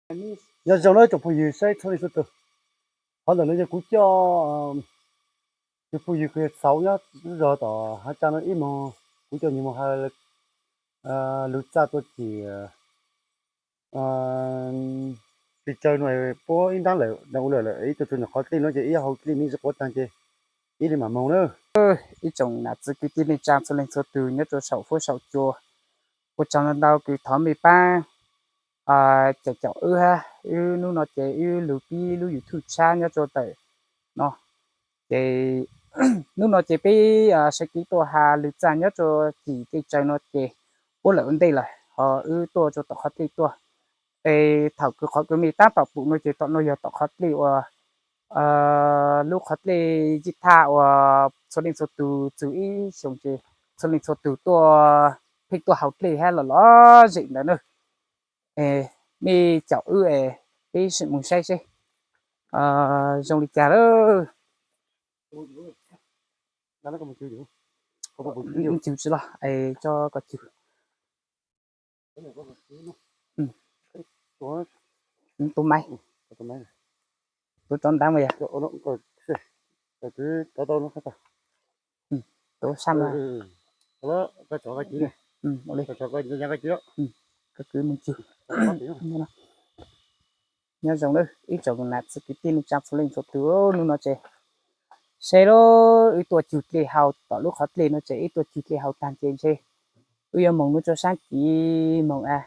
Nyob zoo na tsoom phooj ywg saib txhua leej txhua tus. Qhov ntawm no yog kuv coj tus phooj ywg kws xauv nyob zog tom hav tsaaj no ib moog, kuv coj nwg moog has lug txaj tuaj cim pes tsawg no puab ib ntaab lawm, ua lawm ib tug tug nyuam qhov dlej no ces ib hau dlej me ntsis quav taag ces ib leeg mam moog na. Ib tsoom nam txiv kwv tij neej tsaa txhua leej txhua tug nyob rua saum huab saum cua, ua tsaug ntau kws thov mej paab caum caum wb hab. Wb hnub no ces wb lug pib lub YouTube tshab nyob rua ntawm no, ces hnub no ces peb sawv kev tuaj has lug txaj nyob rua cim dlej tsawg no ces puab lawm ua ntej lawm ho wb tuaj rua tom qhov dlej tuaj. Es thaum kws qhov kws mej taab tom pum no ces tom no yog tom qhov dlej uas lub qhov dlej yij thaj uas txhua leej txhua tug txug ib xyoos ces txhua leej txhua tug tuaj pheej tuaj haus dlej hab los lom zem ntawd na. Mej caum wb es peb sim moog saib seb zoo li cas lawm. Cug tsi los es tso kom cug. Tus maiv, tus rov ntav mas yog tus sab no. Koj kwv moog cug. Nyob zoo lawm ib tsoom nam txiv kwv tij neej tsaa txhua leej txhua tug, hnub no ces seb lub wb tuaj cug dlej haus tom lub qhov dlej no ces wb tuaj cug dlej haus taag ces ntshe wb yuav moog nuav rua saab kiv moog a,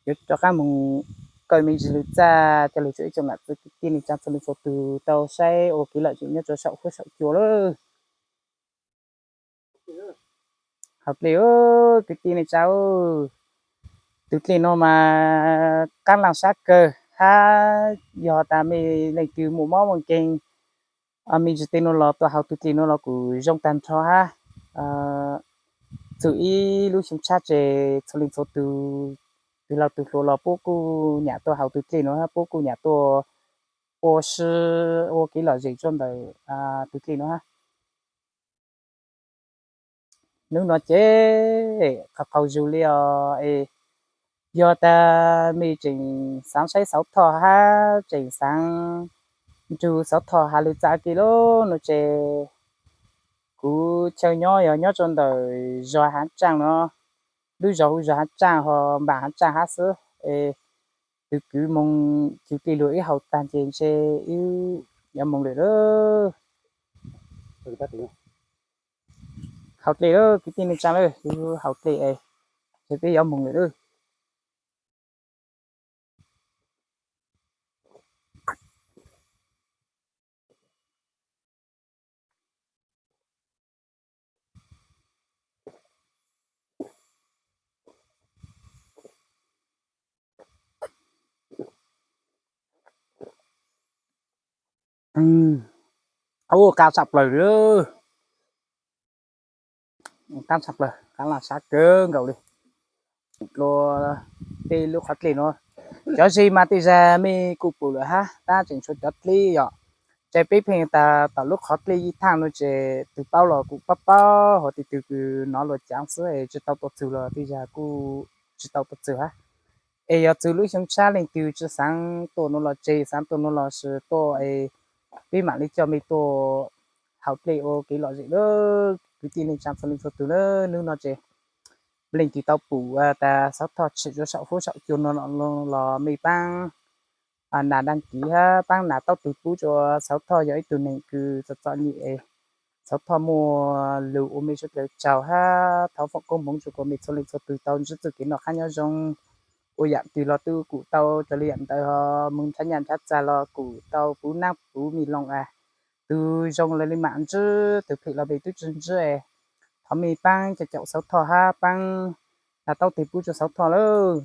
yuav rov qaab moog kaw me ntsis lug txaj coj lug rua ib tsoom nam txiv kwv tij neej tsaa txhua leej txhua tug tau saib ua kev lom zem nyob rua saum huab saum cua lawm. Haus dlej kwv tij neej tsaa, tug dlej no mas qaab laaj sab kawg hab yog tas mej leej twg muaj mob muaj nkeeg me ntsis tej nuav los tuaj haus tug dlej nuav los kuj zoo taag nrho hab. Txug ib lub xyoo tshab ces txhua leej txhua tug, tug laug tug hluas los puab kuj nyam tuaj haus tug dlej nuav hab puab kuj nyam tuaj ua si ua kev lom zem rua ntawm tug dlej nuav hab. Hnub no ces qaug qaug zug li os. Yog tas mej tseem xaav saib Xauv Thoj hab tseem xaav nrug Xauv Thoj has lug txaj kis lub no ces kuv chaw nyob yog nyob rua ntawm zog Hav Tsaaj no, lub zog hu zog Hav Tsaaj ho npaam Hav Tsaaj hab xwb. Es tug kwv moog cug dlej lug ib haus taag ces ntshe wb yuav moog lawm lawm. Haus dlej lawm kwv tij neej tsaa lawm, haus dlej es peb yuav moog lawm lawm. Ua qaab tshaj plaws li, qaab tshaj plaws, qaab laaj sab kawg nkaus li. Dlua tej lub qhov dlej nuav, cov ze mas tej zag mej kuj pum lawm hab, tab tseem tshuav cov dleb yom. Ces peb pheej tas tom lub qhov dlej yij thaaj nuav ces tug paub los kuj paub paub, ho tej tug kws nov luag caav xwb es tsi tau tuaj txug los tej zag kuj tsi tau tuaj txug hab. Es yog txug lub xyoo tshab leej twg tsi xaav tuaj nuav los tseg, xaav tuaj nuav los sis tuaj es peb maam li coj mej tuaj haus dlej ua kev lom zem lawm kwv tij neej tsaa txhua leej txhua tug na. Hnub no ces leej twg tau pum tas Xauv Thoj tshwm rua saum huab saum cua no los mej paab nas dag kiv hab paab nas taub teg pub rua Xauv Thoj, yog ib tug neeg kws txom txom nyem es Xauv Thoj muaj lug ua mej suav dlawg tsaug hab thov foom koob hmoov rua kuas mej txhua leej txhua tug tau ntsib txuj kev noj qab nyob zoo, ua yaam twg los twb kuj tau raws li yaam ntawd ho, moog nrhav nyaj nrhav txag los kuj tau puv naab puv me loo a. Tug zoo los li maam ntsib, tug phem los mej twb tsi ntsib. Thov mej paab caum caum Xauv Thoj hab paab nas taub teg pub rua Xauv Thoj lawm.